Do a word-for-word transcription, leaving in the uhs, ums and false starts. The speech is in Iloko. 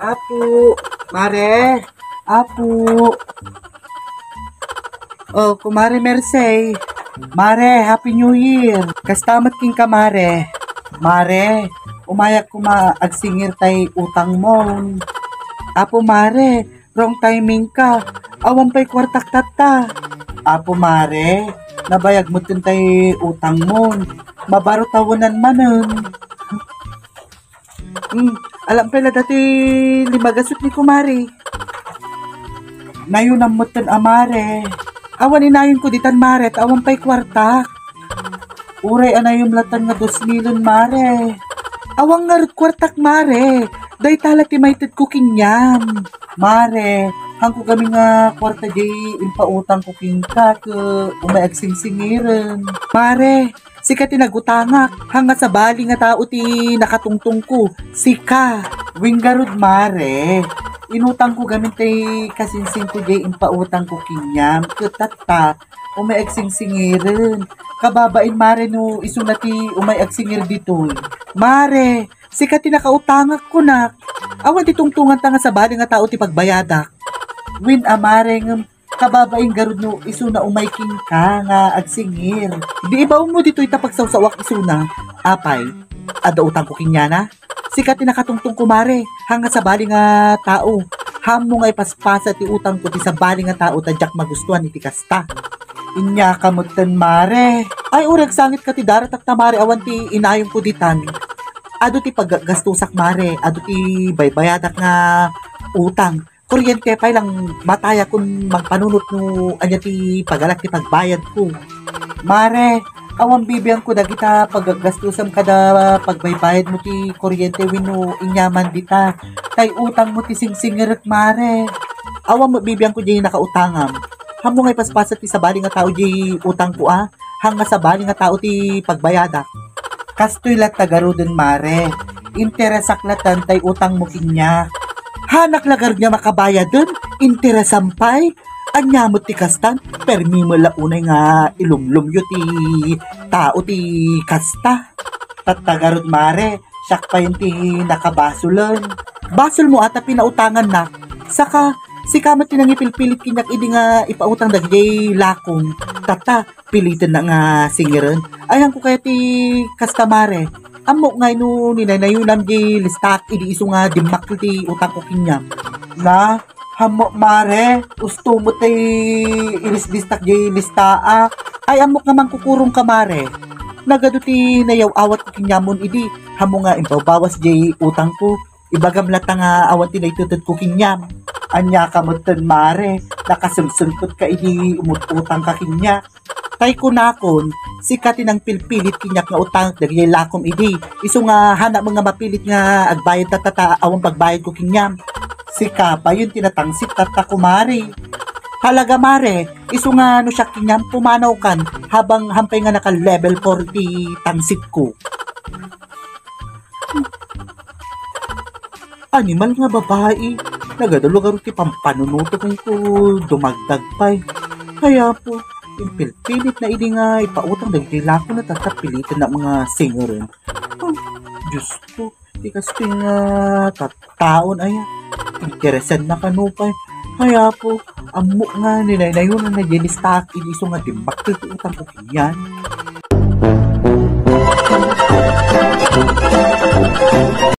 Apo, mare, apo. Oh, kumare Mercey. Mare, Happy New Year. Kasta met kenka, mare. Mare, umayak koma agsingir tay utangmon. Apo, mare, wrong timing ka. Awan pay kuartak tatta. Apo, mare, nabayag metten tay utangmon. Mabaro tawenan manen. Hmm, alam pay la dati lima gasut ni kumare. Nayonam metten a mare. Awan inayonko ditan mare, ta awan pay kuartak. Uray a nayom latan nga dos milen mare. Awan ngarud kuartak mare. Dayta la ti maitedko kenka. Mare, hanko gamin nga kuarta diay impautangko kenka, ket umay agsingsingiren. Mare, sika ti nagutangak, haan nga sabali nga tao ti nakatungtongko, sika. Wen ngarud, mare, inutangko gamin tay kasingsingko diay impautangko kenka, ket tatta, umay agsingsingiren. Kababain, mare, no isuna ti umay agsingir ditoy. Mare, sika ti nakautangak, kunak. Awan ti tungtonganta nga sabali nga tao ti pagbayadak. Wen a, mare, ngem kababain ngarud no isuna umay kenka nga agsingir. Di ibaonmo ditoy ta pagsawsawak isuna. Apay, adda utangko kenka? Sika ti nakatungtongko, mare, haan nga sabali nga tao. Haanmo nga ipaspasa ti utangko ti sabali nga tao ta diak magustuan iti kasta. Inyaka metten, mare. Ay, uray agsangitka ti daratakta, mare, awan ti inayonko ditan. Adu ti paggastusak, mare, adu ti baybayadak nga utang. Kuryente pay lang, matayakon mangpanunot no ania ti pagalak ti pagbayadko. Mare, awan bibiangko dagita paggastusam kada pagbaybayadmo ti kuryente wenno aniaman dita. Tay utangmo ti singsingirek, mare. Awan met bibiangko diay nakautangam. Haanmo nga ipaspasa ti sabali nga tao diay utangko a? Haan nga sabali nga tao ti pagbayadak. Kastoy latta garuden, mare. Interesak latan tay utangmo kenka. Haanak la garud nga makabayaden, interesam pay. Ania met ti kastan, permi met la unay nga ilumlumyo ti tao ti kasta. Tatta garud, mare, siak payen ti nakabasolen. Basolmo a ta pinautangannak. Saka, sika met ti nangipilpilit kaniak idi nga ipautang dagiti lakom. Tatta, pilitennak nga singiren. Ay, haanko kayat ti kasta, mare. Ammok ngay no ninaynayonam di listaak idi isu nga dimmakkel ti utangko kenka. Na, haanmo, mare, usto met tay ilislistak di listaak. Ay, ammok nga mangkukurongka, mare. Nagadu ti nayaw-awatko kenka idi, haanmo nga imbawbawas di utangko. Ibagam latta nga awan ti naitedtedko kenka. Aniaka metten, mare, nakasengsengetka idi umut-utangka kenka. Tay kunakon, sika ti nangpilpilit kaniak nga utangek dagiti lakom idi. Isu nga haanak met nga mapilit nga agbayad tatta ta awan pagbayadko kenka. Sika payen ti natangsit tatta, kumare. Talaga, mare, isu nga no siak kenka, pumanawkan, habang haan pay nga naka-level four ti tangsitko. Animal nga babai, nagadu la garud ti pampanunoto ken ko dumagdag pay. Ay, Apo, impilpilit na idi nga ipautang dagiti lakona tatta piliten na nga singeren. Oh, Diyos ko, ti kastoy nga tattaon aya. Interesan na kano pay. Ay, Apo, ammok nga ninaynayonan na diay listaak idi isu nga dimmakkel ti utangko kenka.